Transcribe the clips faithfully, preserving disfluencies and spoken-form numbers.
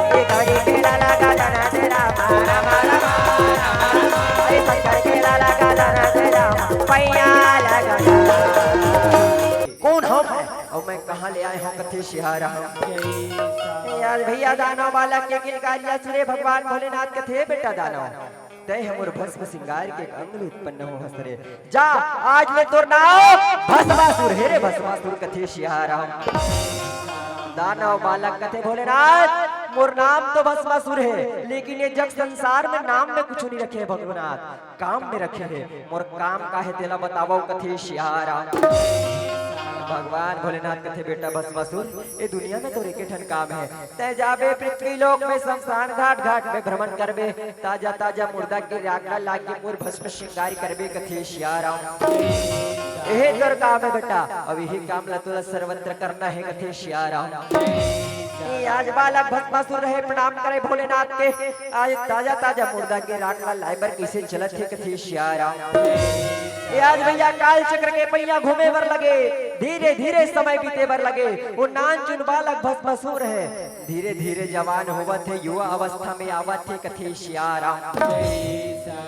ये घड़ी के लाला का दाना तेरा मारा, मारा, मारा, मारा। अरे शंकर के लाला का दाना तेरा पैया लगा। कौन हो मैं? और मैं कहाँ ले आए हँव कथे सियाराम। ए, आज भैया दानव बालक के किलकारिया सुने भगवान भोलेनाथ कथे, बेटा दानव, तैं ह मोर भस्म सिंगार के एक अंग ले उत्पन्न होय हस रे। जा, आज ले तोर नाम भस्मासुर हे रे, भस्मासुर कथे सियाराम। दानव बालक कथे भोलेनाथ, मोर नाम तो भस्मासुर हे, लेकिन ये जग संसार में नाम में कुछु नइ रखे हे भगवनाथ, काम में रखे हे। मोर काम का हे तेला बतावव कथे सियाराम। भगवान भोलेनाथ कथे, बेटा भस्मासुर, ये दुनिया में तोर एके ठन काम हे, तैं जाबे पृथ्वी लोक में शमशान घाट घाट में भ्रमण करबे, ताजा ताजा मुर्दा के राख ला लाके मोर भस्म सिंगार करबे कथे सियाराम। एहे तोर काम हे बेटा, अब एहे काम ला तोला सर्वत्र करना हे कथे सियाराम। ए, आज बालक भस्मासुर रहे, प्रणाम करे भोलेनाथ के। आज ताजा ताजा मुर्दा के राख ला लाए बर कइसे चलत हे कथे सियाराम। ए, आज भैया काल चक्र के पहिया घूमे बर लगे, धीरे धीरे समय बीते बर लगे। वो नानचुन बालक भस्मासुर हे, धीरे धीरे जवान होवत हे, युवा अवस्था में आवत हे कथे सियाराम।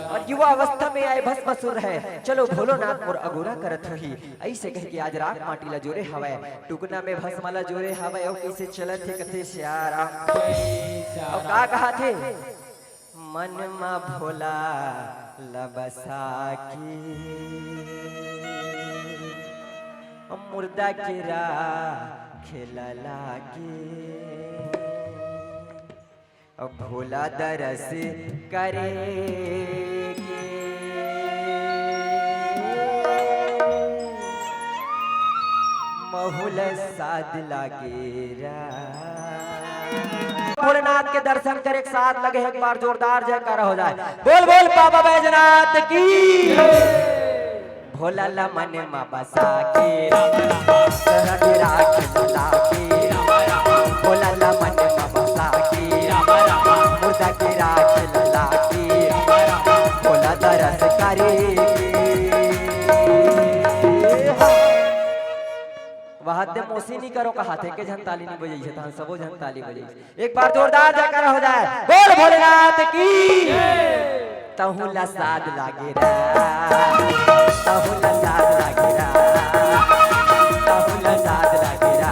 और युवा अवस्था में आए भस्मासुर हे, चलो भोलेनाथ मोर अगोरा करत होही, अइसे कहिके आज राख माटी ला जोरे हवय, टुकना में भस्म ला जोरे हवय, अउ कइसे चलत हे कथे सियाराम। अउ का कहत हे? मन मा भोला ला बसा के, मुर्दा के राख ला लाके, अब भोला दरस करे के महू ल साध लागे रा। भोलेनाथ के दर्शन करे के साध लगे हे, एक बार जोरदार जयकारा हो जाए। बोल बोल बाबा बैजनाथ की। भोला ला मन मा बसा के, राम राम, शरण राख ला लाके, राम राम, भोला ला मन मा बसा के, राम राम, मुर्दा के राख ला लाके, राम राम, भोला दरस करे। वहाँ ते मोसी नी करो कहाथे, के झन ताली नी बजाइसे, तहन सबो झन ताली बजाइसे। एक बार जोरदार जयकारा हो जाए, बोल भोलेनाथ की। तहू ला साध लागे रा, तहू ला साध लागे रा, तहू ला साध लागे रा,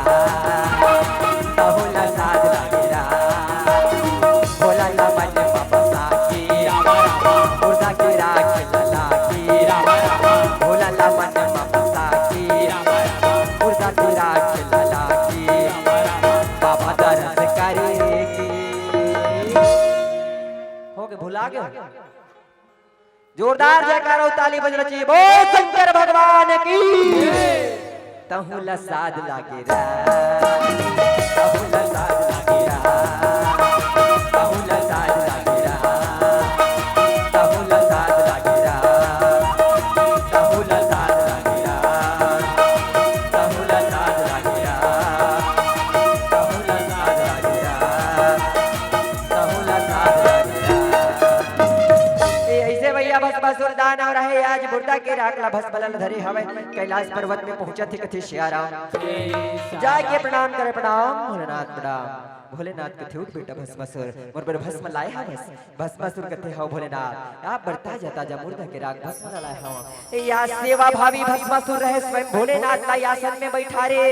तहू ला साध लागे रा। भोला ला मन मा बसा के, मुर्दा के राख ला लाके, भोला ला मन मा बसा के, मुर्दा के राख ला लाके, बाबा दरस करे के। हो गे, भुला गे हो। जोरदार जयकारा अउ ताली बजना चाहिए। बोल शंकर भगवान की। तहू ला साध लागे रा, तहू ला साध लागे रा, तहू ला साध लागे रा, तहू ला साध लागे रा, तहू ला साध लागे रा, तहू ला साध लागे रा, तहू ला साध लागे रा। तहू ला साध लागे रा। ए, अइसे भैया भस्मासुर दानव रहे, आज मुर्दा के राख ला भस्म ला धरे हवय, कैलाश पर्वत में पहुंचत हे कथे सियाराम। जाके प्रणाम करे, प्रणाम भोलेनाथ प्रणाम। भोलेनाथ कथे, उठ बेटा भस्मासुर, मोर बर भस्म लाए हवस? भस्मासुर कथे, हव भोलेनाथ, आप बर ताजा ताजा मुर्दा के राख भस्म ला लाए हवं। या सेवा भावी भस्मासुर रहे, स्वयं भोलेनाथ ला आसन में बैठारे,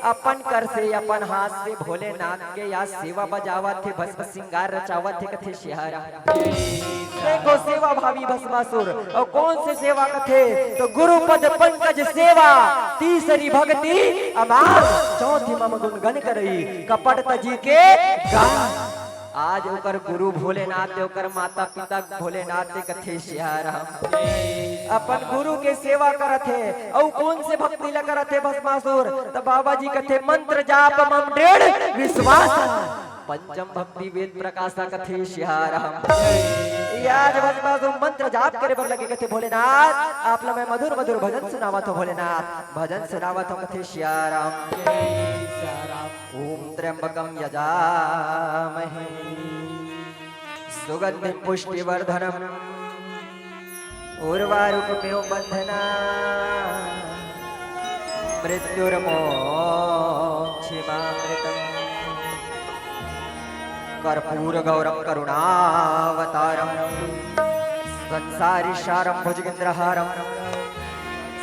अपन कर से, अपन हाथ से भोलेनाथ के या सेवा बजावत हे, भस्म सिंगार रचावत हे, कथे सियाराम। देखो सेवा भावी भस्मासुर, अउ कौन से सेवा कथे? तो गुरु पद पंकज सेवा, तीसरी भक्ति अमार, चौथी मम गुण गण करई, कपट तजी के गा। आज ओकर गुरु भोलेनाथ हे, ओकर माता पिता भोलेनाथ हे, कथे सियाराम। अपन गुरु के सेवा करत हे, अउ कौन से भक्ति ला करत हे भस्मासुर? त बाबा जी कथे, मंत्र जाप मम दृढ़ विश्वास। पंचम भक्ति वेद प्रकाश ला कथे सियाराम। ये आज भस्मासुर मंत्र जाप करे बर लगे, कथे भोलेनाथ, आप ला मैं मधुर मधुर भजन सुनावत हंव भोलेनाथ, भजन सुनावत हंव, कथे सियाराम। ॐ त्र्यम्बकं यजामहे सुगन्धिं पुष्टिवर्धनम्। उर्वारुकमिव बन्धना मृत्युर्मोक्षिमामृतम्। कर्पूरगौरं करुणावतारं संसारसारं भुजगेन्द्रहारं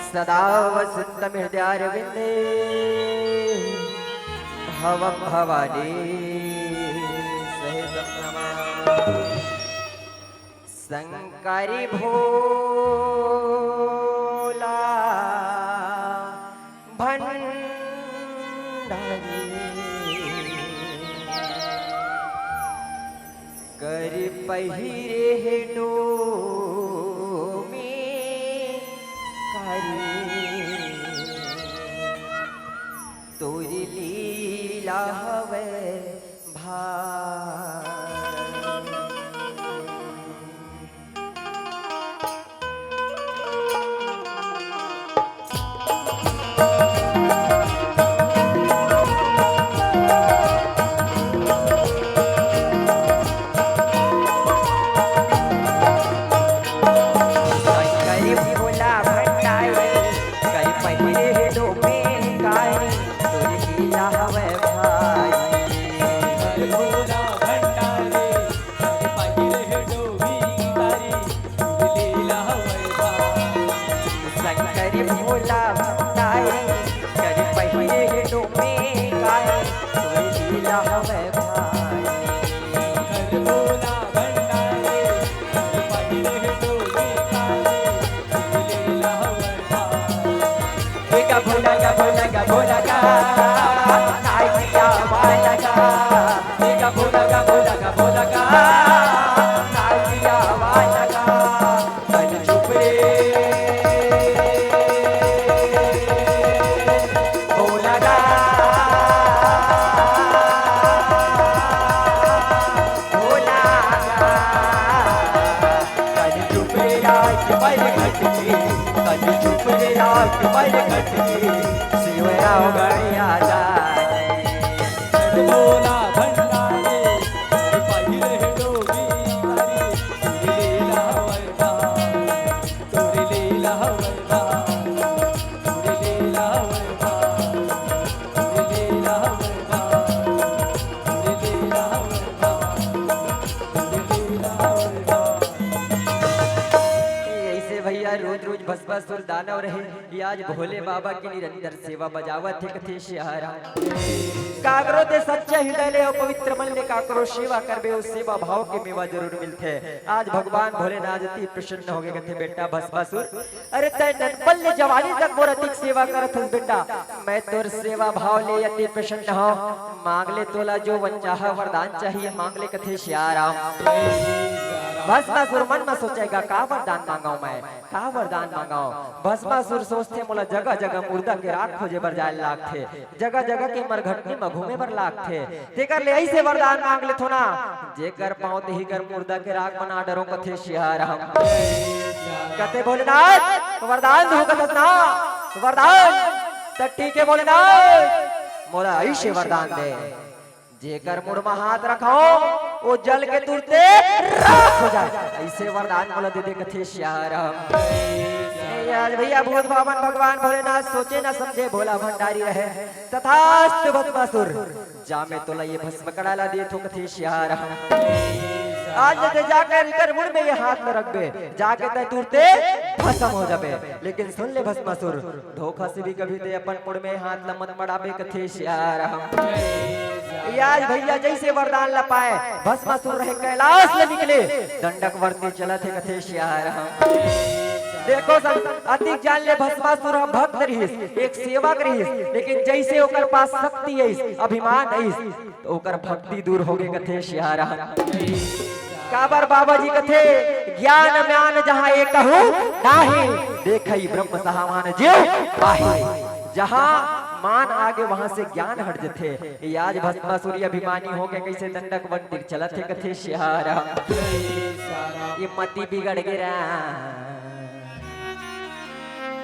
सदा वसन्तं हृदयारविन्दे भवं भवानी सहितं नमामि। शंकरी भोला भंडारी करी पहिरे हे डोमी कारी। तोरी लीला हवे भारी। शंकरी भोला भंडारी, करी पहिरे हे डोमी कारी, तोरी लीला हवे भारी। भोला भंडारी, करी पहिरे हे डोमी कारी, तोरी लीला हवे भारी। शंकरी भोला भंडारी, करी पहिरे हे डोमी कारी, तोरी लीला हवे भारी। शंकर भोला भंडारी, करी पहिरे हे डोमी कारी, तोरी लीला हवे भारी। ए गा भोला गा भोला गा भोला गा, नाचिया वाला गा। ए गा भोला गा भोला गा भोला गा, नाचिया वाला गा। तनी चुप रे भोला गा, भोला गा। तनी चुप रे आके मर घट के, तनी चुप रे आके मर घट के, शिवराव गणिया जाए। भोला भंडारी, पहिरे हे डोमी कारी, तोरी लीला हवे भारी, तोरी लीला हवे भारी, तोरी लीला हवे भारी, तोरी लीला हवे भारी, तोरी लीला हवे भारी, तोरी लीला हवे भारी। ऐसे भैया रोज रोज भस्मासुर दानव रहे, ये आज भोले बाबा की निरंतर सेवा बजावत हे कथे सियाराम। काकरो ते सच्चा हृदय ले अउ पवित्र मन ले काकरो सेवा करबे, ओ सेवा भाव के मेवा जरूर मिलथे। आज भगवान भोलेनाथ अति प्रसन्न होगे कथे, "बेटा भस्मासुर, अरे तैं ननपन ले जवानी तक मोर अतिक सेवा करत हस बेटा, मैं तोर सेवा भाव ले अति प्रसन्न हौं। मांग ले, तोला जो वरदान चाही वरदान चाही, मांग ले," कथे सियाराम। भस्मासुर मन म सोचेगा, "का वरदान मांगव मैं?" का वरदान मांगव? भस्मासुर सोचथे, "मोला जगह-जगह मुर्दा के राख खोजे बर जाए ल लागथे, जगह-जगह के मरघटनी म घूमे बर लागथे, तेकर ले अइसे वरदान मांग लेथों ना, जेकर पांव तिही कर मुर्दा के राख बना डरों," कथे सियाराम। कथे, "भोलेनाथ, वरदान दो," कथस ना, "वरदान।" त ठीक हे भोलेनाथ, मोला अइसे वरदान दे। जेकर मुड़ म हाथ रखव, ओ जल के तुरते राख हो जाए, अइसे वरदान मोला दे दे कथे सियाराम। ए आज भैया भूत भावन भगवान भोलेनाथ सोचे न समझे भोला भंडारी रहे। तथास्तु भस्मासुर, जा मैं तोला ये भस्म कड़ा ला देथों कथे सियाराम। आज ले ते जाकर एकर मुड़ में ये हाथ ल रखबे, जाके तैं तुरते भस्म हो जाबे। लेकिन सुन ले भस्मासुर, धोखा से भी कभी ते अपन मुड़ में हाथ ल मत मड़ाबे कथे सियाराम। ए आज भैया जइसे वरदान ल पाए, भस्मासुर रहे कैलाश ले निकले, दंडक वन तीर चलत हे कथे सियाराम। देखो संग, अतिक जान ले भस्मासुर ह भक्त रिहिस, एक सेवक रिहिस, लेकिन जइसे ओकर पास शक्ति अइस, अभिमान अइस, त ओकर भक्ति दूर होगे कथे सियाराम। काबर बाबा जी कथे, "ज्ञान म्यान जहाँ एकहू नाही, देखई ब्रह्म समान जीव पाही।" जहाँ मान आगे वहाँ से ज्ञान हट जथे। ए आज भस्मासुर अभिमानी होके कइसे दंडक वन तीर चलत हे कथे सियाराम। ए मति बिगड़ गे रा।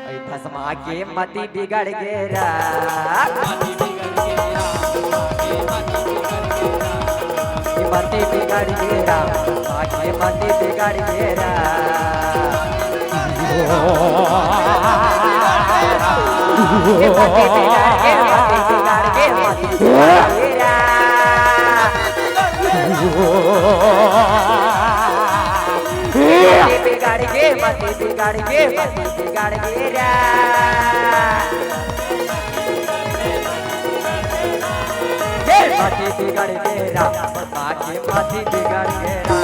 ए भस्मा के मति बिगड़ गे रा। ए मति बिगड़ गे रा, भस्मा के मति बिगड़ गे रा। बिगाड़ गे, मती बिगाड़ गे, मती बिगाड़ गे रा। ये मती बिगाड़ गे रा, बाकी मती बिगाड़ गे रा।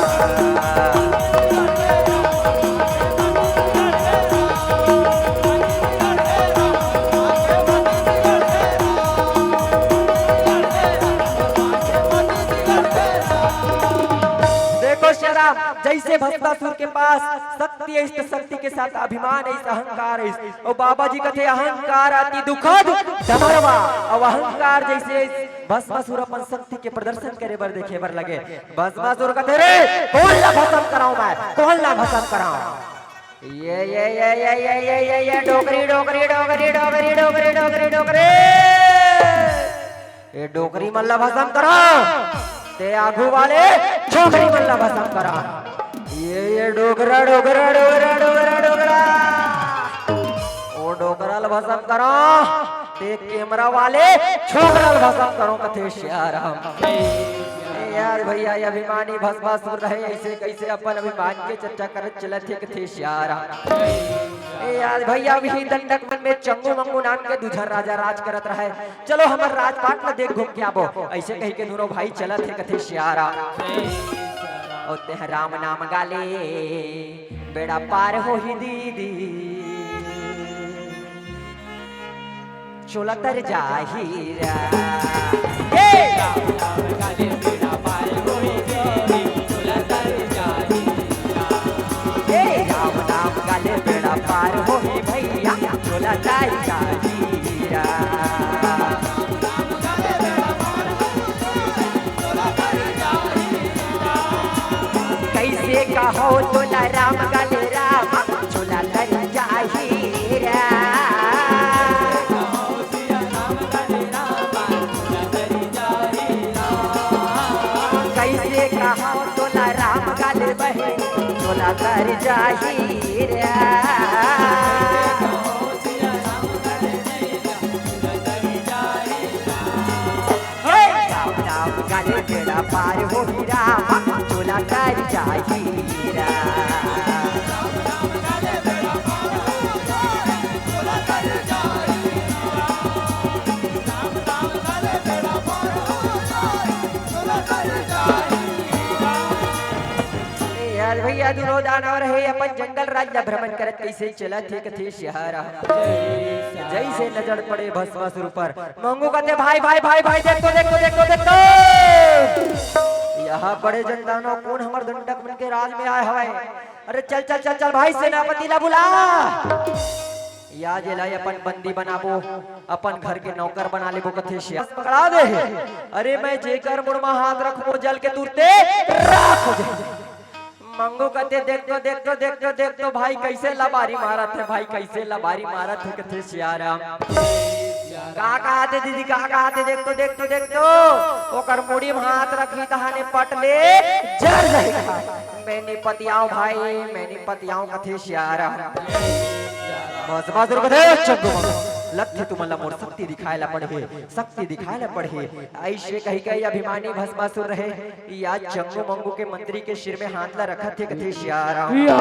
देखो सियाराम, जैसे भस्मासुर के पास शक्ति है, इस शक्ति के साथ अभिमान है, इस अहंकार है, इस, और बाबा जी कहते, "अहंकार अति दुखद डमरवा।" अब अहंकार जैसे भस्मासुर अपन शक्ति के प्रदर्शन करे बर, देखे बर लगे, भस्मासुर कहते, "रे, कोन ला भस्म कराऊं मैं? कोन ला भस्म कराऊं?" ये, ये, ये, ये, ये, ये, ये, डोकरी, डोकरी, डोकरी, डोकरी, डोकरी, डोकरी, डोकरी। ये डोकरी मन ला भस्म करो, ते आगू वाले छोकरी मन ला भस्म करो। ये, ये डोकरा, डोकरा, डोकरा, डोकरा, डोकरा। ओ डोकरा ला भस्म करो, ते कैमरा वाले छोकरा ला भस्म करो, कथे सियाराम। ए यार भैया, ये अभिमानी भस्मासुर रहे, ऐसे कैसे अपन अभिमान के चर्चा करत चलत हे, कथे सियाराम। ए यार भैया, वही दंडक वन में चंगू मंगू नाम के दूजर राजा राज करत रहे। चलो हमर राजपाट ल देख घूम के आबो, ऐसे कही के दूनों भाई चलत हे, कथे सियाराम। ओ तेह राम नाम गाले, बेड़ा पार होही दीदी, चोला तर जाही रा। ए! ए, राम नाम गाले बेड़ा पार होही भैया, चोला तर जाही रा। कैसे कहो तोला राम गाले राम, चोला तर जाही रा। कैसे कहो तोला राम गाले बहिनी, चोला तर जाही रा। हे राम राम गाले बेड़ा पार होही राम, चोला तर जाही रा। ए यार भैया, दूनों दानव रहे, अपन जंगल राज ला भ्रमण करत कैसे चलत हे, कथे सियाराम। जैसे नजर पड़े भस्मासुर पर, मंगू कहते, "भाई, भाई, भाई, भाई, देख तो, देख तो, देख तो, देख तो। यहाँ बड़े जन दानव कोन हमर दंडक मन के राज में आए हवय। अरे चल, चल, चल, चल भाई, सेनापति ला बुला। या जेला अपन बंदी बनाबो, अपन घर के नौकर बना लेबो," कथे सियार। पकड़ा दे। अरे मैं जेकर मुड़ मा हाथ रखबो, जल के तुरते राख हो जाए। मंगू कहते, "देख तो, देख तो, देख तो, देख तो भाई, कैसे लबारी मारत हे भाई, कैसे लबारी मारत हे," कथे सियाराम। "का कहत हे दीदी, का कहत हे? देख तो, देख तो, देख तो।" ओकर मुड़ी में हाथ रखी तहाने पट ले जर जाही। "मैं नी पतियाव भाई, मैं नी पतियाव," कथे सियाराम। बस, बस, रुक दे, चंगू बाबू। लगथे तुमन ला मोर शक्ति दिखाए ला पड़ही, शक्ति दिखाए ला पड़ही। ऐसे कही के अभिमानी भस्मासुर रहे। या चंगू मंगू के मंत्री के सिर में हाथ ला रखत हे, कथे सियाराम। या।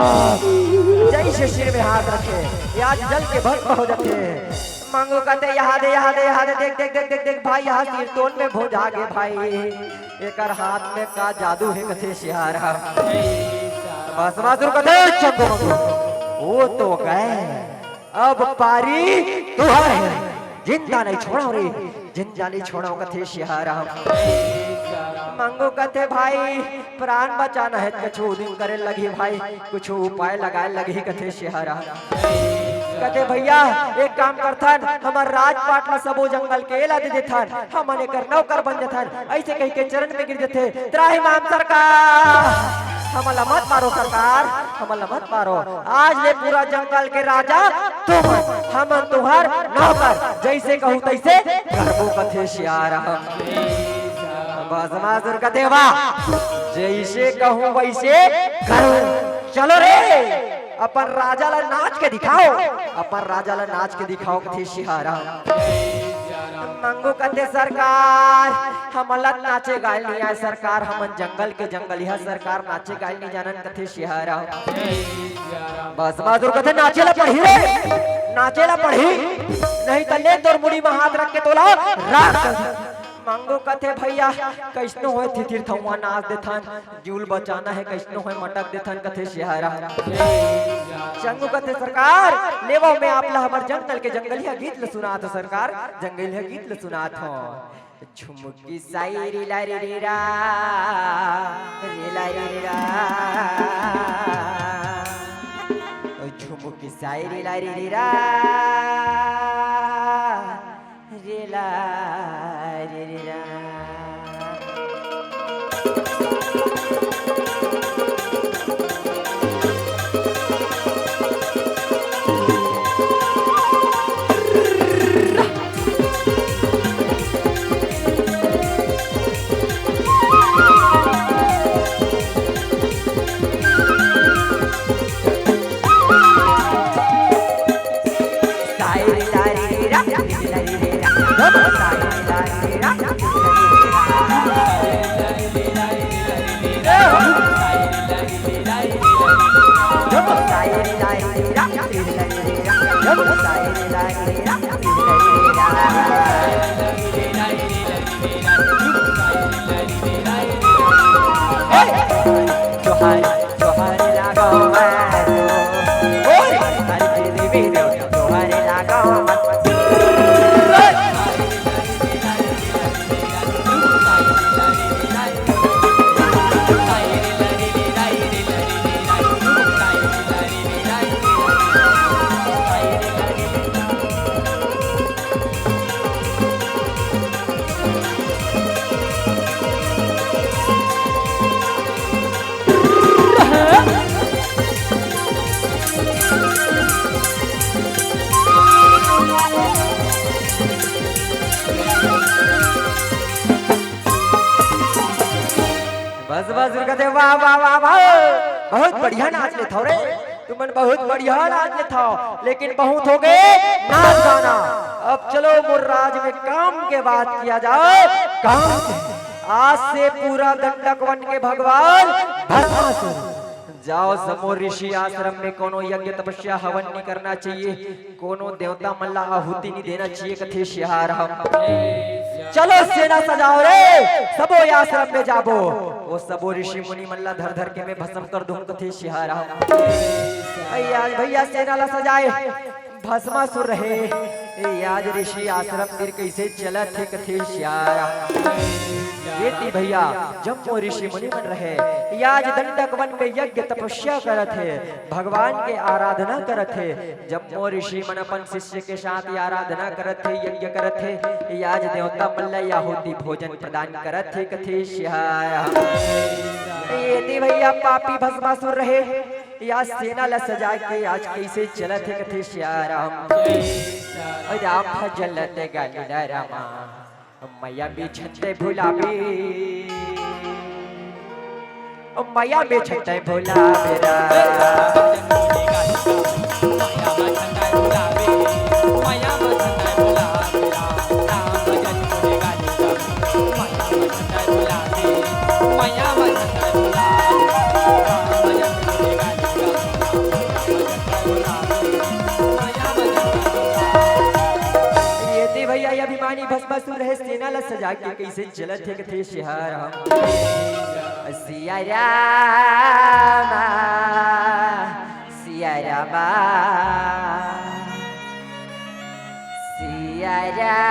जैसे सिर में हाथ रखे, या जल के भस्म हो जाथे। मंगू कहते, "यहाँ दे, यहाँ दे, यहाँ दे, देख, देख, देख, देख, देख भाई, यहाँ सिरतोन में भुंजा गे भाई। एकर हाथ में का जादू हे," कथे सियाराम। भस्मासुर कहते, "चंगू मंगू, वो तो गए।" अब पारी तुहर हे, जिंदा नहीं छोड़व रे, जिंदा नहीं छोड़व, कथे सियाराम। मंगू कथे, "भाई, प्राण बचाना हे, कुछु उदिम करे लगही भाई, कुछु उपाय लगाए लगही," कथे सियाराम। कथे, "भैया, एक काम करथन, हमर राजपाट ला सबो जंगल के ला दे देथन, हमन एकर नौकर बन जथन।" ऐसे कहि के चरण में गिर जथे। "त्राहि माम सरकार, हमन ला मत मारो सरकार, हमन ला मत मारो। आज ले पूरा जंगल के राजा तुमन, हमन तुहर नौकर, जैसे कहू तैसे करबो," कथे सियाराम। भस्मासुर कथे, "वाह, जैसे कहू वैसे करू, चलो रे।" अपन राजा ला नाच के दिखाओ, अपन राजा ला नाच के दिखाओ, कथे सियाराम। मंगू कथे सरकार, हमला नाचे गाए नइ आए सरकार, हमन जंगल के जंगलिहा सरकार, नाचे गाए नइ जानन, कथे सियाराम। भस्मासुर कथे नाचे ला पड़ही रे, नाचे ला पड़ही, नहीं त ले तोर मुड़ी म हाथ रख के तोला राख कर दूं। मंगू कथे भइया, कइसनो होय थिथिर थउवा नाच देथन, जीव ल बचाना हे, कइसनो होय मटक देथन, कथे सियाराम। शंगू कथे सरकार, लेवव मैं आप ला हमर जंगल के जंगलिहा गीत ल सुनात हों सरकार, जंगलिहा गीत ल सुनात हों। झुमुकी साई रे ला रे रे रा, रे ला रे रे रा। ओ झुमुकी साई रे ला रे रे रा, रे ला रे रे रा। बस, बस, रुका दे, वाह, वाह, वाह, वाह। बहुत बढ़िया नाच लेथव रे, तुमन बहुत बढ़िया नाच लेथव, लेकिन बहुत हो गए नाच गाना। अब चलो मोर राज में काम के बात किया जाए, काम के। आज से पूरा दंडक वन के भगवान भस्मासुर, जाओ समो ऋषि आश्रम में कोनो यज्ञ तपस्या हवन नहीं करना चाहिए। कोनो देवता मन ला आहुति नइ देना चाहिए, कथे सियाराम। चलो सेना सजाओ रे, सबो आश्रम में जाबो। ओ सबो ऋषि मुनि मन ला धर धर के मैं भस्म कर दूं, कथे सियाराम। अई आज भइया सेना ला सजाए, भस्मासुर रहे। ए आज ऋषि आश्रम तीर कइसे चलत हे, कथे सियाराम। ए ती भइया, जम्मो ऋषि मुनि मन रहे। ए आज दंडक वन में यज्ञ तपस्या करत हे, भगवान के आराधना करत हे। जम्मो ऋषि मन अपन शिष्य के साथ ये आराधना करत हे, यज्ञ करत हे। ये आज देवता मन ल आहुति भोजन प्रदान करत हे, कथे सियाराम। ये दे भइया पापी भस्मासुर रहे, ये आज सेना ल सजा के आज कइसे चलत हे, कथे सियाराम। राम भजन ल ते गाली ना रामा। मया बिछते भुलाबे, मया बिछते भुलाबे रा। ये दे भइया, ये अभिमानी भस्मासुर हे, सेना ला सजा के कइसे चलत हे, कथे सियाराम। सियाराम, सियाराम, सियाराम।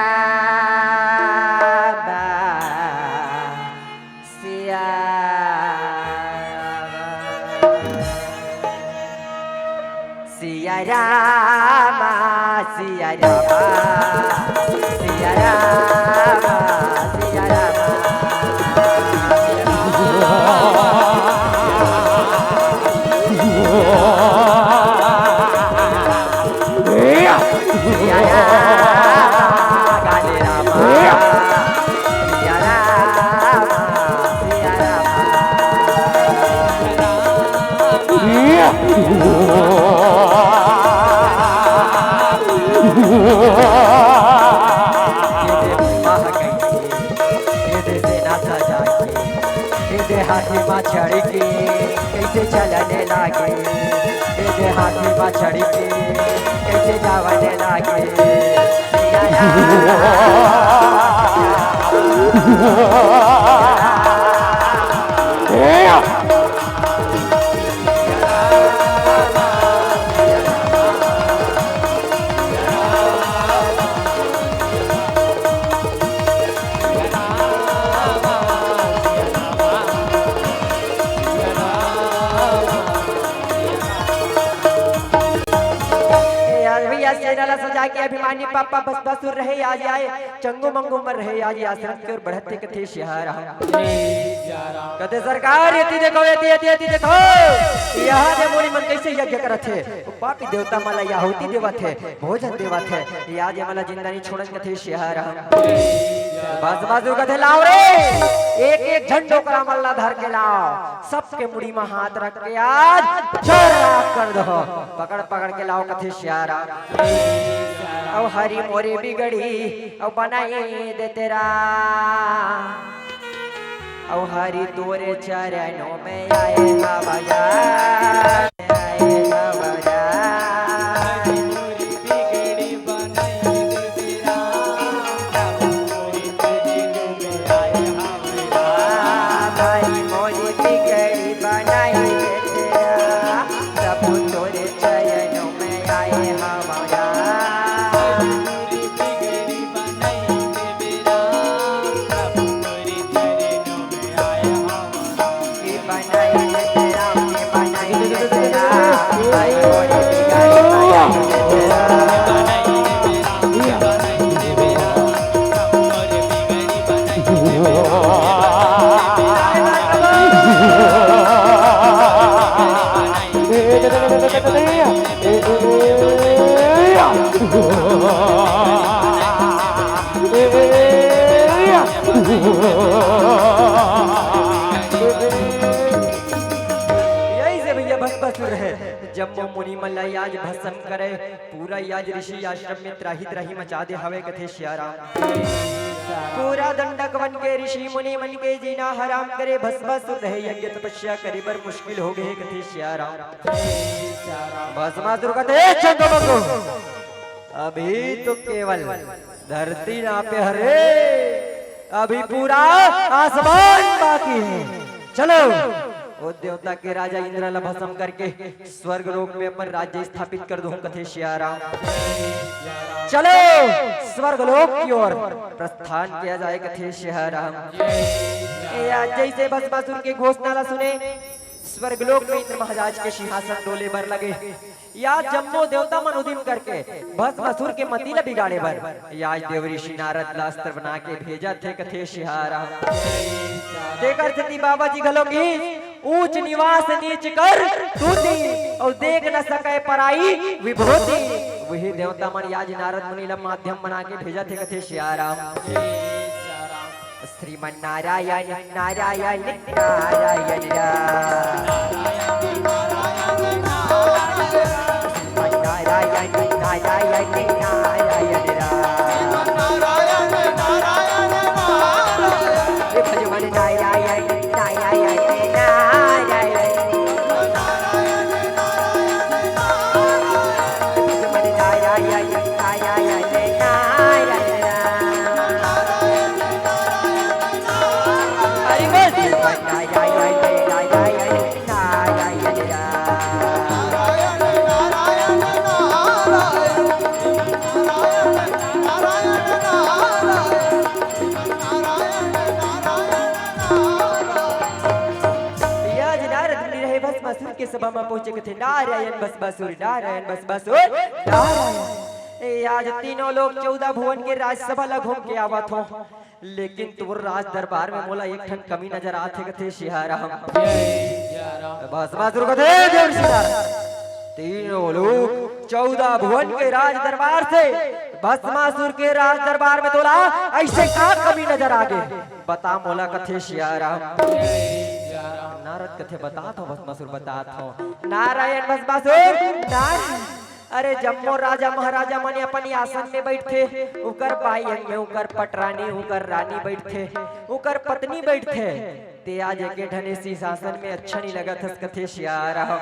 सियाराम, सियाराम, सियाराम, सियाराम, सियाराम। तेना सजा के, ए दे हाथी मा चढ़ के, कइसे चलने लागे। ए दे हाथी मा चढ़ के, कइसे जावने लागे। ए, आज भैया, सेना ला सजा के अभिमानी पापा भस्मासुर रहे, आज आए चंगू मंगू मर रहे, आज आश्रम के ओर बढ़त हे कथे सियाराम। कथे सरकार, एती देखो, एती, एती, एती देखो, यहाँ दे मुनि मन कइसे यज्ञ करत हे, ओ पापी देवता मन ला आहुति देवत हे, भोजन देवत हे, आज ये मन ला जिंदा नइ छोड़न कथे सियाराम। भस्मासुर कथे लाव रे, एक एक झन डोकरा मन ला धर के लाव, सबके मुड़ी मा हाथ रख के आज चराक कर दो, पकड़ पकड़ के लाव कथे सियाराम। अउ हरि मोरे बिगड़ी अउ बनाई दे तेरा, अउ हरि तोरे चरणों में आए हवा यार, आए हवा यार। भाई मोरी बिगड़ी बनाई दे तेरा, प्रभु तोरे चरणों में आए हमारा। यही से भैया भस्मासुर हे, जब वो मुनि मन ला आज भस्म करे, पूरा आज ऋषि आश्रम में त्राहि त्राहि मचा दे हवे कथे सियाराम। पूरा दंडक वन के ऋषि मुनि मन के जीना हराम करे, भस्मासुर रहे यज्ञ तपस्या करे बर मुश्किल हो गए कथे सियाराम। भस्मासुर कथे, "ए चंगो मंगो, अभी तो केवल धरती नापे हरे, अभी पूरा आसमान बाकी हे। चलो, ओ देवता के राजा इंद्र ला भस्म करके स्वर्ग लोक में अपन राज्य स्थापित कर दूं कथे सियाराम। चलो, स्वर्ग लोक की ओर प्रस्थान किया जाए कथे सियाराम।" ए, आज जैसे भस्मासुर के घोषणा ला सुने, स्वर्ग लोक में इंद्र महाराज के सिंहासन डोले बर लगे। या जम्मो देवता मन उदिम करके भस्मासुर के मति ल बिगाड़े बर या आज देव ऋषि नारद ला अस्त्र बना के भेजत हे कथे सियाराम। तेकर सेती बाबा जी घलो की ऊंच निवास नीच कर तूती, अउ देख न सके पराई विभूति। वही देवता मन आज नारद मुनि ला माध्यम बना के भेजत हे कथे सियाराम। श्रीमन नारायण, नारायण, नारायण राम। श्रीमन नारायण, नारायण, नारायण राम। हे भजमन नारायण, नारायण, नारायण। भजमन नारायण, नारायण, नारायण राम। हरि बोल। या आज नारद मुनि रहे भस्मासुर के सभा में पहुंचे कथे, "नारायण भस्मासुर, नारायण भस्मासुर, नारायण।" ए, आज तीनों लोग चौदह भुवन के राजसभा ला घूम के आवत हो। लेकिन तोर राज दरबार में मोला एक ठन कमी नजर आथे कथे सियाराम। भस्मासुर कथे, "देव ऋषि नारद, तीनों लोग चौदह भुवन के राज दरबार से भस्मासुर के राज दरबार में तोला ऐसे का कमी नजर आ गे? बता मोला," कथे सियाराम। नारद कथे, "बतात हो भस्मासुर, बतात हो।" नारायण भस्मासुर, नारायण। अरे जम्मो राजा महाराजा मन अपन आसन में बइठथे, उकर बाई अंग में उकर पटरानी, उकर रानी बइठथे, उकर पत्नी बइठथे। ते आज एके ठने शीशासन में अच्छा नइ लगत हस कथे सियाराम।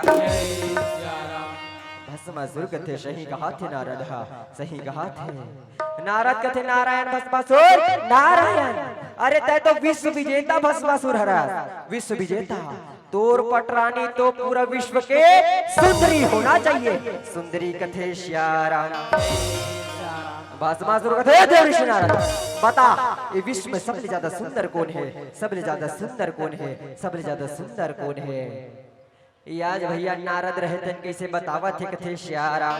भस्मासुर कथे सही कहत हे नारद हा, सही कहत हे। नारद कथे नारायण भस्मासुर नारायण। अरे तैं तो विश्व विजेता भस्मासुर हरस, विश्व विजेता। तोर पटरानी तो पूरा विश्व के सुंदरी होना चाहिए। सुंदरी कथे सियाराम। भस्मासुर कथे देव ऋषि नारद, बता ये विश्व में सबले ज्यादा सुंदर कोन हे, सबले ज्यादा सुंदर कोन हे, सबले ज्यादा सुंदर कोन हे। ये आज भइया नारद रहे तेन कइसे बतावत हे कथे सियाराम।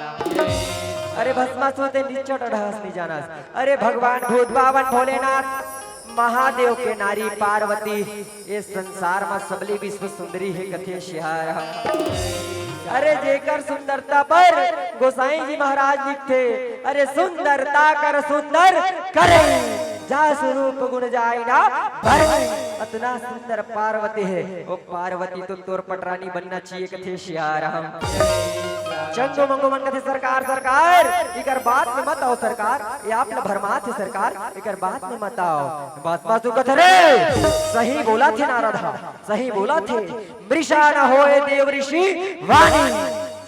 अरे भस्मासुर ते निचट रहस नइ जानस। अरे भगवान भूत बावन भोलेनाथ महादेव के नारी पार्वती ये संसार म सबले विश्व सुंदरी हे कथे सियाराम। अरे जेकर सुंदरता पर गोसाई जी महाराज लिखथे, अरे सुंदरता कर सुंदर करे, जास रूप गुण जाय ना भरे। अतना सुंदर पार्वती हे, ओ पार्वती तो तोर पटरानी बनना चाहिए कथे सियाराम। चंगो मंगो मन कथे सरकार सरकार, इकर बात में मत आओ सरकार, ये आप ल भरमात हे सरकार, इकर बात में मत आओ। भस्मासुर कथे रे सही बोलथे नारद हा, सही बोलथे। मृषा न होय देव ऋषि वाणी,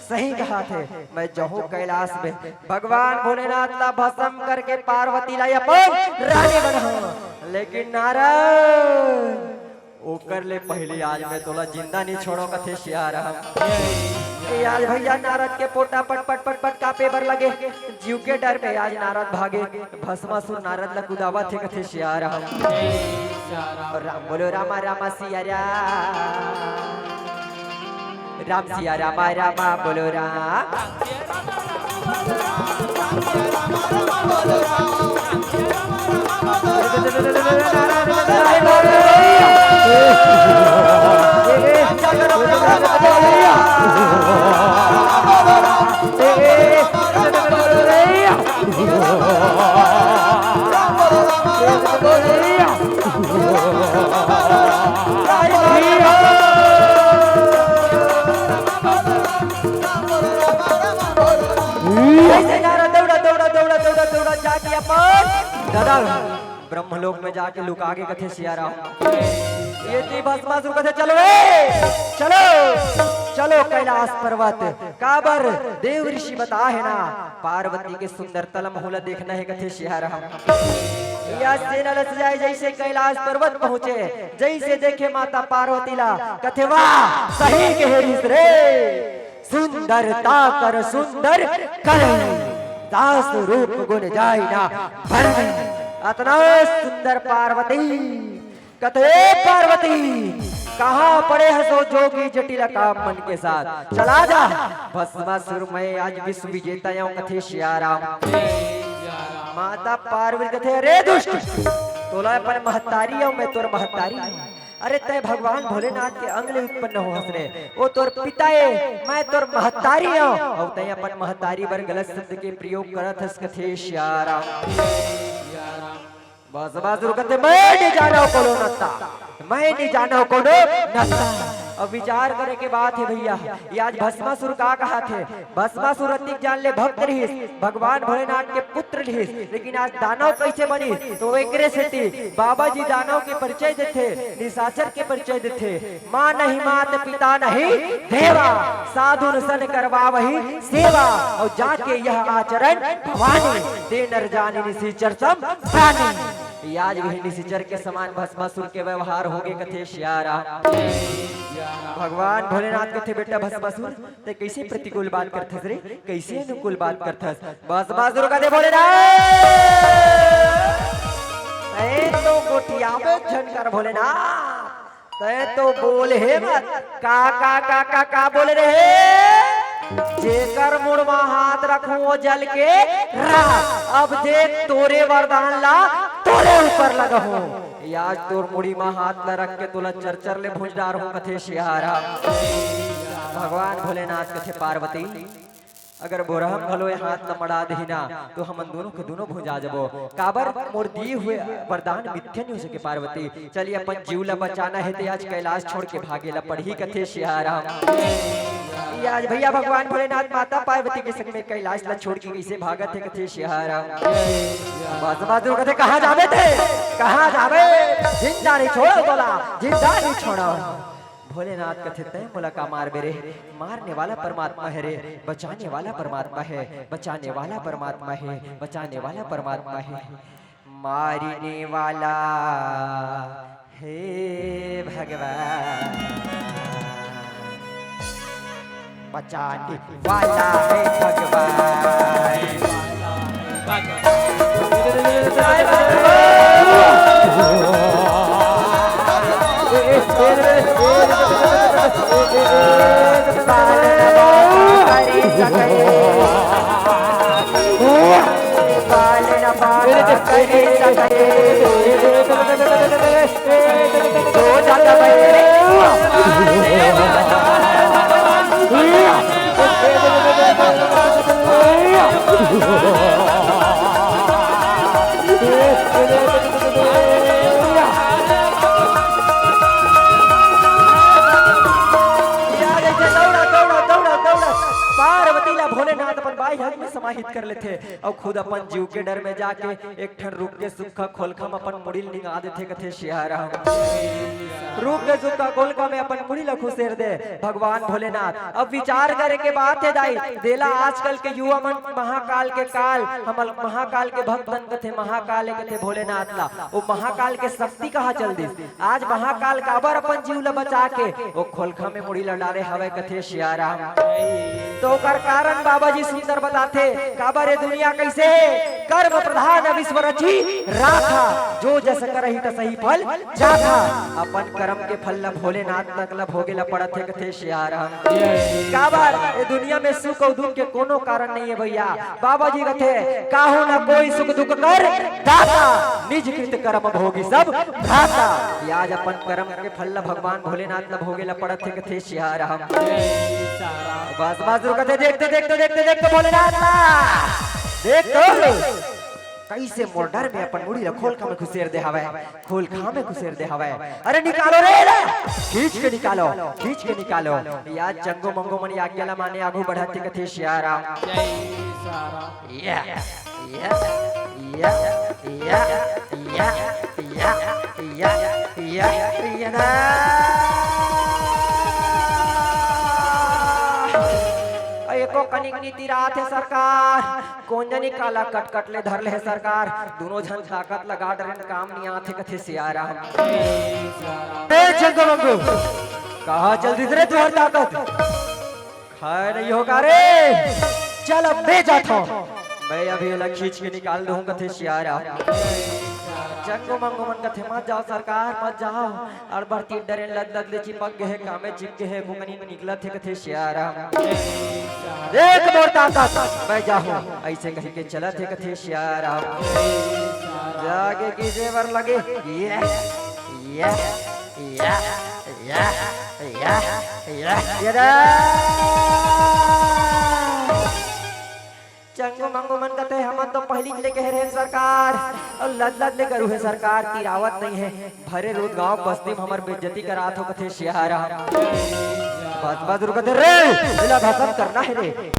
सही कहथे। मैं जाहूं कैलाश में भगवान भोलेनाथ ला भस्म करके पार्वती ला अपन रानी बनाहूं, लेकिन नारद ओकर ले पहिली आज मैं तोला जिंदा नइ छोड़ों कथे सियाराम। ए आज भइया नारद के पोटा पट पट पट पट कांपे बर लगे, जीव के डर में आज नारद भागे। भस्मासुर नारद ला कुदावत हे कथे सियाराम। राम बोलो रामा रामा सिया राम, राम सिया रामा रामा बोलो राम। ऐसे नारा दौड़ा दौड़ा दौड़ा दौड़ा दौड़ा जाके अपन दादा ब्रह्मलोक में जाके लुका के कथे सियाराम। ये ती भस्मासुर कथे चलो रे, चलो, चलो कैलाश पर्वत। काबर देव ऋषि बता हे ना, पार्वती के सुंदरता ल महूं ला देखना हे कथे सियाराम। या सेना लस जाए जैसे कैलाश पर्वत पहुंचे, जैसे देखे माता पार्वती ला कथे वाह सही कहे रिस रे। सुंदरता कर सुंदर कर, दास रूप गुण जाय ना भर। अतना सुंदर पार्वती कथे पार्वती कहां पड़े हसो जोगी जटिल काम मन के साथ, चला जा। भस्मासुर मैं आज विश्व विजेता आंव कथे सियाराम। माता पार्वती कथे अरे दुष्ट, तोला अपन महतारी आंव, मैं तोर महतारी। अरे तय भगवान भोलेनाथ के अंग ले उत्पन्न हो हस रे, ओ तोर पिता ए, मैं तोर महतारी आंव, अउ तय अपन महतारी बर गलत शब्द के प्रयोग करत हस कथे सियाराम। भस्मासुर कथे मैं नइ जानंव कोनो नत्ता, मैं नइ जानंव कोनो नत्ता। अब विचार करे के बात हे भइया, ये आज भस्मासुर का कहत हे। भस्मासुर अतिक जान ले भक्त रिहिस, भगवान भोलेनाथ के पुत्र रिहिस, लेकिन आज दानव कइसे बनिस? तो एकरे सेती बाबा जी दानव के परिचय देथे, निशाचर के परिचय देथे। माँ नहीं मात पिता नहीं देवा, साधुन सन करवावही सेवा। अउ जाके यह आचरण भवानी, दे नर जानी निशिचर सम प्राणी। ये आज वही निशिचर के समान भस्मासुर के व्यवहार होगे कथे सियाराम। भगवान भोलेनाथ कथे बेटा भस्मासुर, तय कइसे प्रतिकूल बात करथस रे, कइसे अनुकूल बात करथस? भस्मासुर कथे भोलेनाथ, तय तो गोठियाबे झन कर भोलेनाथ, तय तो बोल हे मत। का, का, का, का, का बोले रहे? जेकर मुड़ मा हाथ रखहूं ओ जल के राख। अब देख तोरे वरदान ला तोरे ऊपर लगाहूं। ये आज तोर मुड़ी मा हाथ ला रख के तोला चरचर ले भूंज डारहूं कथे सियाराम। भगवान भोलेनाथ कथे पार्वती, अगर बोरहम घलो ये हाथ ला मड़ा देही ना, तो हमन दूनों के दूनों भुंजा जबो। काबर मोर दिए हुए वरदान मिथ्या नइ हो सके पार्वती। चलिए अपन जीव ला बचाना हे, ते आज कैलाश छोड़ के भागे ला पड़ही कथे सियाराम। ये आज भैया भगवान भोलेनाथ माता पार्वती के संग में कैलाश ला छोड़ के कइसे भागत हे कथे सियाराम। बस बस कथे, "कहाँ जाबे ते? कहाँ जाबे? जिंदा नहीं छोड़ो तोला, जिंदा नहीं छोड़ो।" भोलेनाथ कथे, "तैं मोला का मारबे रे? मारने वाला परमात्मा हे रे, बचाने वाला परमात्मा हे, बचाने वाला परमात्मा हे, बचाने वाला परमात्मा हे।" मारने वाला हे भगवान, बचाने वाला हे भगवान। पार्वती ला भोलेनाथ अपन बाई हग में समाहित कर लेथे अउ खुद अपन जीव के डर में जाके एक ठन रूख के सुक्खा खोलखा में अपन मुड़ी ल निंगा देथे, कथे सियाराम। रूख के सुक्खा खोलखा में अपन मुड़ी ला खुसेर दे भगवान भोलेनाथ। अब विचार करे के बात हे दाई, देला आजकल के युवा मन महाकाल के काल, हमर महाकाल के भक्तन कथे महाकाल हे कथे भोलेनाथ ला, वो महाकाल के शक्ति कहाँ चल दिस? आज महाकाल काबर अपन जीव ल बचा के ओ खोलखा में मुड़ी ल डारे हवय कथे सियाराम। तो ओकर कारण बाबा जी सुंदर बताथे, काबर ये दुनिया कैसे हे? कर्म प्रधान विश्व रची राखा, जो जस करही तसही फल चाखा। अपन कर्म के फल ल भोलेनाथ तक ल भोगे ल पड़त हे कथे सियाराम। काबर ये दुनिया में सुख अउ दुख के कोनो कारण नहीं हे भैया। बाबा जी कथे, "काहू ना कोई सुख दुख कर दाता, निज कृत कर्म भोगी सब भ्राता।" ये आज अपन कर्म के फल ला भगवान भोलेनाथ ला भोगे ला पड़त हे, कथे सियाराम। बस, बस, रुकत हे, देखते, देखते, देखते, देखते भोलेनाथ ला। देख तो, कइसे मोर डर में अपन मुड़ी ला खोलखा में खुसेर दे हवय, खोलखा में खुसेर दे हवय। अरे निकालो रे ला, खींच के निकालो, खींच के निकालो। या जंगो मंगो मन आज्ञा ला माने आगू बढ़त हे, कथे सियाराम। या, या, या, या, या, या, या, या, या, या, या, ना। अ, एको कनिक नी तिरात हे सरकार, कोन जनी काला कटकट ले धर ले हे सरकार, दूनों झन ताकत लगा डरेन काम नी आथे कथे सियाराम। ए जंगो मंगो, कहाँ चल दिस रे तुहर ताकत? खाए नहीं होगा रे, चल अब मैं जाता हूँ। मैं अभी ओला खींच के निकाल दूँ कथे सियाराम। जंगो मंगो मन कथे, "मत जाओ सरकार, मत जाओ।" अड़बर तीर डरेन लद लद ले चिपक गे हे, कामे चिपके हे, कुकनी निकलत हे कथे सियाराम। एक मोर ताकत, मैं जाहूँ, अइसे कहि के चलत हे कथे सियाराम। जागे की जेवर लगे, ये, ये, या, या, या, या, या दा। चंगू मंगू मन कथे, "हमन तो पहिली ले कहे रहेन सरकार, अउ लद लद ले गरू हे सरकार, तिरावत नहीं हे, भरे रोज गांव बस्ती में हमर बेइज्जती करात हो," कथे सियाराम। बस बस रुक दे रे, एला भसम करना हे रे।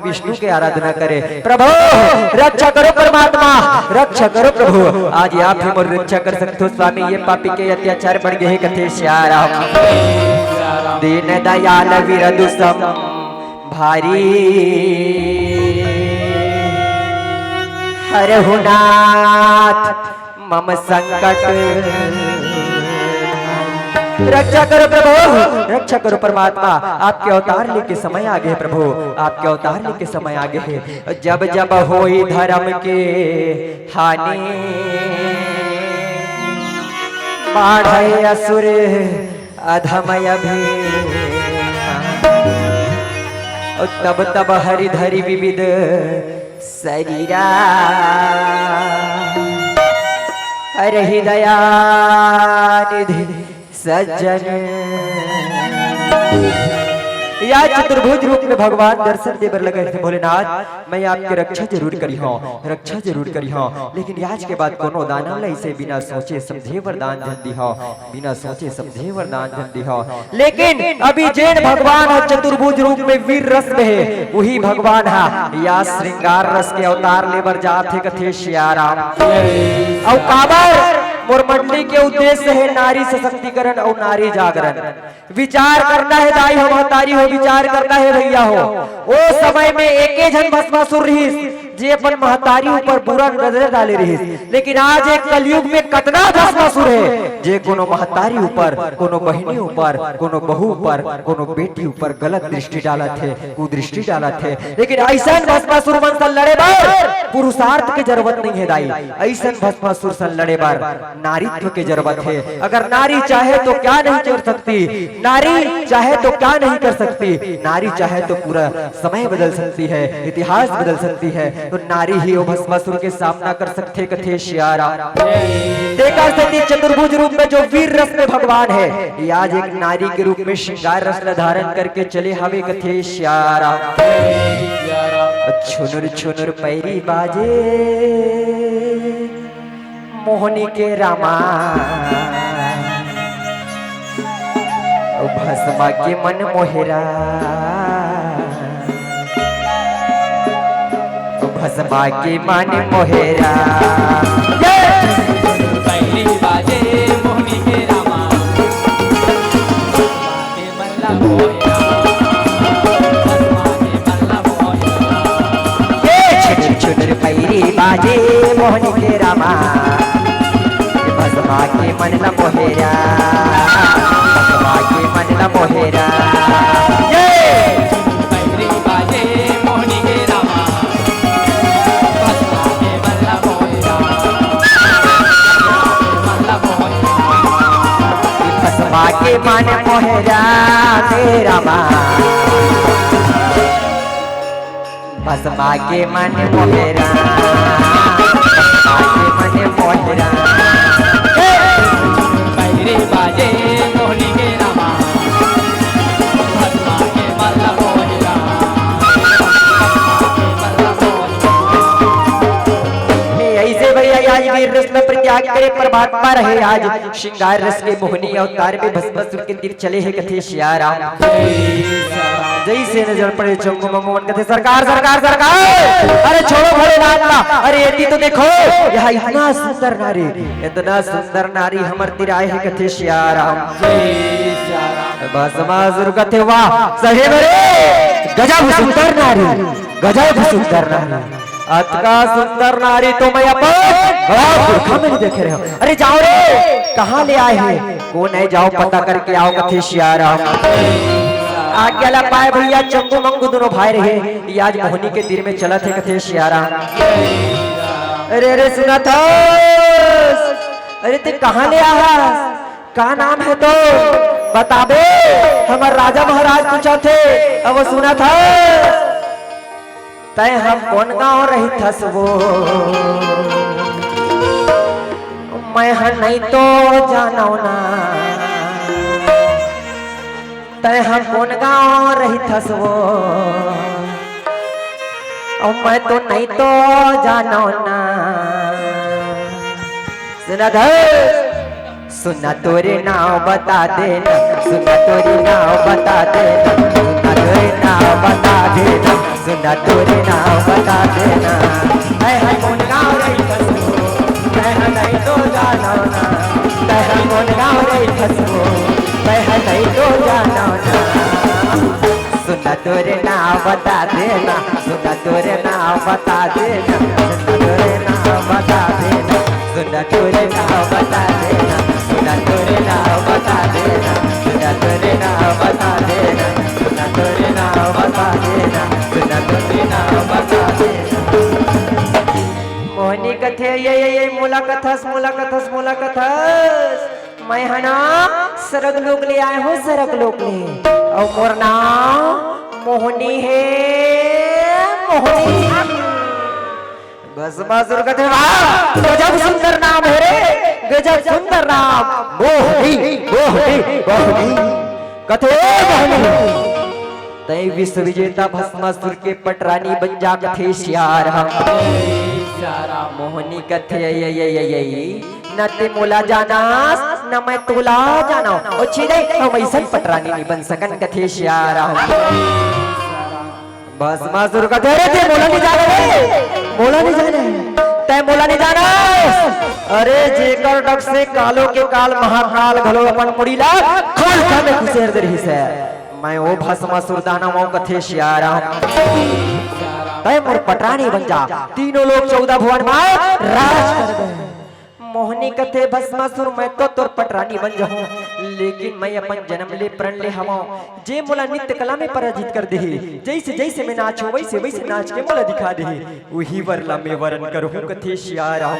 विष्णु के आराधना करे। प्रभु रक्षा करो, परमात्मा रक्षा करो प्रभु। आज आप ही मोर रक्षा कर सकथो स्वामी, ये पापी के अत्याचार बढ़ गे हे कथे सियाराम। दीन दयाल विरदु सम भारी हरहु नाथ मम संकट। रक्षा करो प्रभु, रक्षा करो परमात्मा, आपके अवतार लेके समय आ गे प्रभु, आपके अवतार लेके समय आ गे हे। जब जब होई धर्म के हानि, बाढ़े असुर अधम अभी। तब तब हरि धरि विविध सरीरा। हरहि दया निधि सज्जन, या चतुर्भुज रूप में भगवान दर्शन दे बर लगे थे, "भोलेनाथ, मैं आपके रक्षा जरूर करी हूँ, रक्षा जरूर करी हूँ, लेकिन आज के बाद कोनो दानव ला इसे बिना सोचे समझे वरदान धन दी हो, बिना सोचे समझे वरदान धन दी हो।" लेकिन अभी जेन भगवान ह चतुर्भुज रूप में वीर रस में हे, वही भगवान ह या श्रृंगार रस के अवतार ले बर जात हे, कथे सिया राम। अउ काबर? मोर मंडली के उद्देश्य हे नारी सशक्तिकरण अउ नारी जागरण। विचार करना हे दाई हो, महतारी हो, विचार करना हे भैया हो। ओ समय में एके झन भस्मासुर रिहिस, जे अपन महतारी ऊपर बुरा नजर डाले रिहिस, लेकिन आज एक कलयुग में कतना भस्मासुर हे, जे कोनो महतारी ऊपर, कोनो बहिनी ऊपर, कोनो बहू ऊपर, कोनो बेटी ऊपर गलत दृष्टि डालत हे, कुदृष्टि डालत हे। लेकिन अइसन भस्मासुर मन से लड़े बर पुरुषार्थ के जरूरत नहीं हे दाई, अइसन भस्मासुर से लड़े बर नारीत्व के जरूरत हे। अगर नारी चाहे तो क्या नहीं कर सकती, नारी चाहे तो क्या नहीं कर सकती, नारी चाहे तो पूरा समय बदल सकती है, इतिहास बदल सकती है। तो नारी ही वो भस्मासुर के सामना कर सकथे, कथे सिया राम। तेकर सेती चतुर्भुज रूप में जो वीर रस में भगवान हे, ये आज एक नारी के रूप में श्रृंगार रस ला धारण करके चले हवे, कथे सिया राम। छुनुर छुनुर पैरी बाजे मोहनी के रामा, भस्मा के मन मोहरा, भस्मा के मन मोहरा। ये! पैरी बाजे मोहनी के रामा, भस्मा के मन ला मोहरा, भस्मा के मन ला मोहरा। ये! छुनुर छुनुर पैरी बाजे मोहनी के रामा, भस्मा के मन ला मोहरा, भस्मा के मन ला मोहरा। ये! पैरी बाजे मोहनी के रामा, भस्मा के मन ला मोहरा, भस्मा के मन ला मोहरा। भस्मा के मन मोहरा, तेरा माँ। भस्मा के मन मोहरा, भस्मा के मन मोहरा। हे! पैरी बाजे मोहनी के रामा, भस्मा के मन मोहरा, भस्मा के मन मोहरा। ये ऐसे भैया आज वीर रस में प्रत्याग करे परमात्मा रहे, आज श्रृंगार रस के मोहनी अवतार में भस्मासुर के तीर चले हे कथे सिया राम। जैसे नजर पड़े चंगू मंगू मन कथे, "सरकार, सरकार, सरकार, अरे छोड़ो भोलेनाथ ला, अरे एती तो देखो, यहाँ इतना सुंदर नारी, इतना सुंदर नारी हमर तीर आए हे कथे सिया राम।" भस्मासुर कथे, "वाह, सही में रे, गजब सुंदर नारी, गजब सुंदर नारी।" अतका सुंदर नारी तो मैं अपन बड़ा पुरखा में नहीं देखे रहे हूँ। अरे जाओ रे, कहाँ ले आए हे? कौन हे? जाओ पता करके आओ, कथे सिया राम। आज्ञा ला पाए भैया, चंगू मंगू दोनों भाई रहे, ये आज मोहनी के तीर में चलत हे, कथे सिया राम। अरे, अरे, सुनत हस? अरे, ते कहाँ ले आहा? का नाम हे तो बताबे? हमर राजा महाराज पूछत हे, अब सुनत हस? तैं ह कोन गाँव रहिथस वो, मैं ह नहीं तो जानव ना। तैं ह कोन गाँव रहिथस वो, अउ मैं तो नहीं तो जानव ना। सुना धर। सुना तोरे नाव बता देना, सुना तोरे नाव बता देना, सुना तोरे नाव बता देना, सुना तोरे नाव बता देना। मैं ह कोन गाँव रहिथस वो, मैं ह नहीं तो जानव ना। मैं ह कोन गाँव रहिथस वो, मैं ह नहीं तो जानव ना। सुना तोरे नाव बता देना, सुना तोरे नाव बता देना, सुना तोरे नाव बता देना, सुना तोरे नाव बता देना, सुना तोरे नाव बता देना, सुना तोरे नाव बता देना, सुना तोरे नाव बता देना, सुना तोरे नाव बता देना। मोहनी कथे, ये, ये, ये, मोला कथस, मोला कथस, मोला कथस। मैं ह ना सरग लोक ले आए हूँ, सरग लोक ले। अउ मोर नाम मोहनी हे, मोहनी। भस्मासुर कथे, "वाह, गजब सुंदर नाम हे रे, गजब सुंदर नाम, मोहनी, मोहनी, मोहनी।" कथे, "ए मोहनी, तैं विश्व विजेता भस्मासुर के पटरानी बन जा कथे सियार हम। मोहनी कथे, "अई, अई, अई, अई, अई, न ते मोला जानस, न मैं तोला जानव। ओ छिरे, हम अइसन पटरानी नइ बन सकन," कथे सियार हम। भस्मासुर कथे, "अरे, ते मोला नइ जाने रे, मोला नइ जाने, तैं मोला नइ जानस। अरे, जेकर डग से कालो के काल महाकाल घलो अपन मुड़ी ला खोल के में खुसेर दे रहिस हे।" मैं ओ भस्मासुर दानव अउ कथे सियार हम। तैं मोर पटरानी बन जा, तीनों लोक चौदह भुवन में राज कर दे। मोहनी कथे, "भस्मासुर, मैं तो तोर पटरानी बन जाहूं, लेकिन मैं अपन जन्म ले प्रण ले हवं, जे मोला नृत्य कला में पराजित कर देही, जइसे जइसे मैं नाचहूं, वइसे वइसे नाच के मोला दिखा देही, उही वर ला मैं वरण करहूं," कथे सियार हम।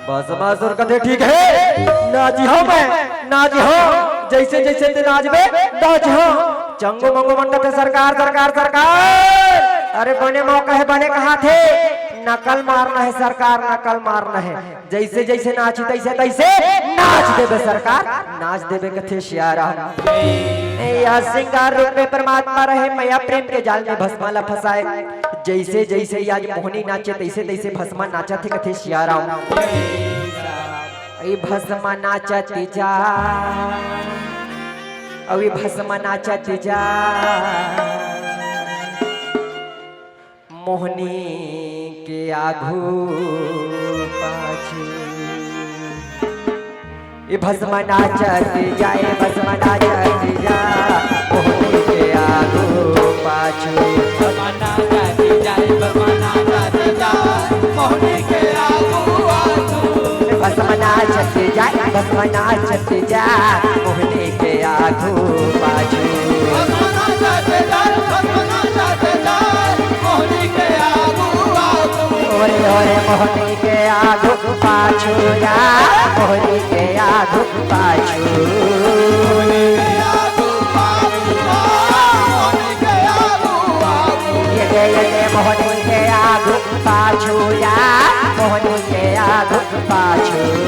भस्मासुर कथे, "ठीक हे, नाचिहंव मैं, नाचिहंव, जइसे जइसे ते नाचबे, नाचिहंव।" चंगू मंगू मन कथे, "सरकार, सरकार, सरकार, अरे बने मौका हे, बने कहाथे, नकल मारना हे सरकार, नकल मारना हे, जइसे जइसे नाचही तइसे तइसे नाच देबे सरकार, नाच देबे," कथे सियार हम। ए, या सिंगार रूप में परमात्मा रहे, मया प्रेम के जाल में भस्मा ला फंसाए। जइसे जइसे आज मोहनी नाचे, तइसे तइसे भस्मा नाचत हे, कथे सियार हम। ए भस्मा नाचत जा, अउ ए भस्मा नाचत जा, मोहनी के आघू पाछू। ए भस्मा नाचत जाए, भस्मा नाचत जा, मोहनी के आघू पाछू। भस्मा नाचत जाए, भस्मा नाचत जा, मोहनी के आघू पाछू। भस्मा नाचत जाए, भस्मा नाचत जा, मोहनी के आघू पाछू। भस्मा नाचत जाए, भस्मा नाचत जा, मोहनी के आघू पाछू। ओरे, ओरे, मोहनी के आघू पाछू या, मोहनी के आघू पाछू। ये दे, ये दे, मोहनी के आघू पाछू या, मोहनी के आघू पाछू।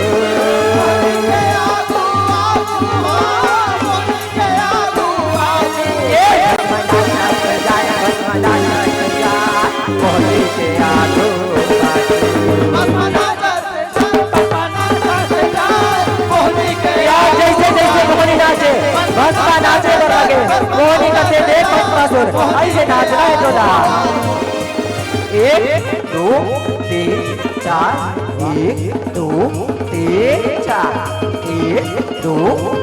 मोहनी के आघू पाछू। या जइसे जइसे मोहनी नाचे, भस्मा नाचे बर लगे। मोहनी कथे, "देख भस्मासुर, अइसे नाचना हे तोला।" एक, दो, तीन, चार, एक, दो, तीन, चार, एक, दो,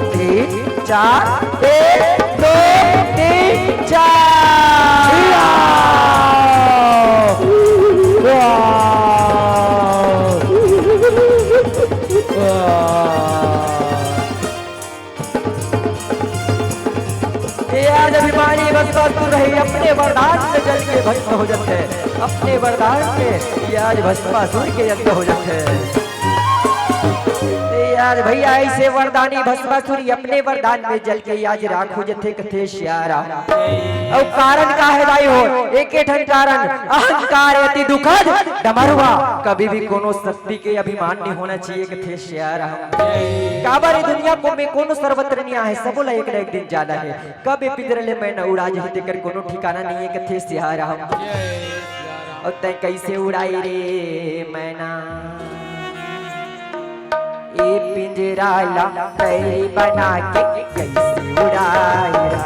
तीन, चार, एक, दो, तीन, चार। वाह! वाह! वाह! ए आज अभिमानी भस्मासुर रहे, अपने वरदान में जल के भस्म हो जाथे, अपने वरदान में ये आज भस्मासुर के अंत हो जाथे। ए आज भइया, अइसे वरदानी भस्मासुर अपने वरदान में जल के आज राख हो जाथे, कथे सियार। अउ कारण का हे दाई हो? एके ठन कारण, अहंकार अति दुखद डमरुआ। कभी भी कोनो शक्ति के अभिमान नहीं होना चाहिए, कथे सियार। काबर ए दुनिया को में कोनो सर्वत्र नइ आहे, सबो ला एक न एक दिन जाना हे। कब ए पिंजरा ले मैना उड़ा जाही, तेकर कोनो ठिकाना नइ हे, कथे सियार हम। अउ तैं कइसे उड़ाई रे मैना, ए पिंजरा ला बैरी बना के कइसे उड़ाई रा।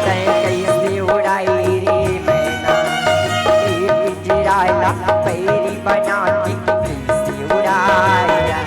तैं कइसे उड़ाई रे मैना, ए पिंजरा ला बैरी बना के कइसे उड़ाई रा।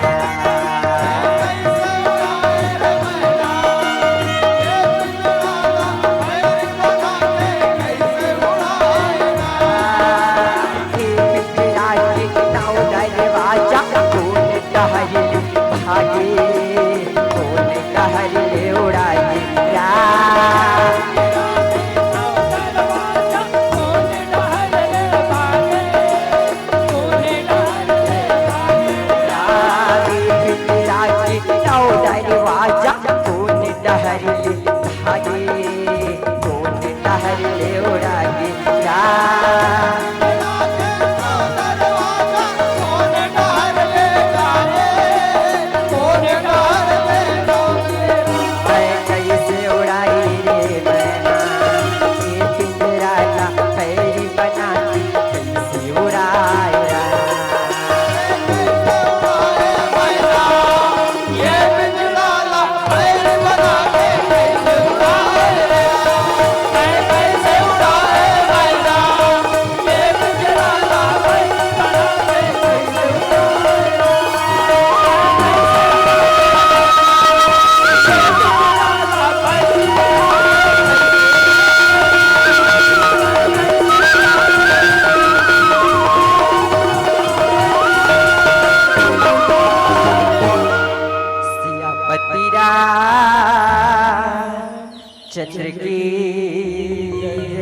की जय।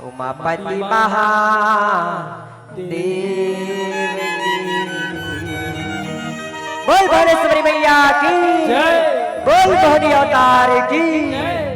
उमापति महादेव की। बोल भुवनेश्वरी मैया की जय। बोल मोहनी अवतार की जय।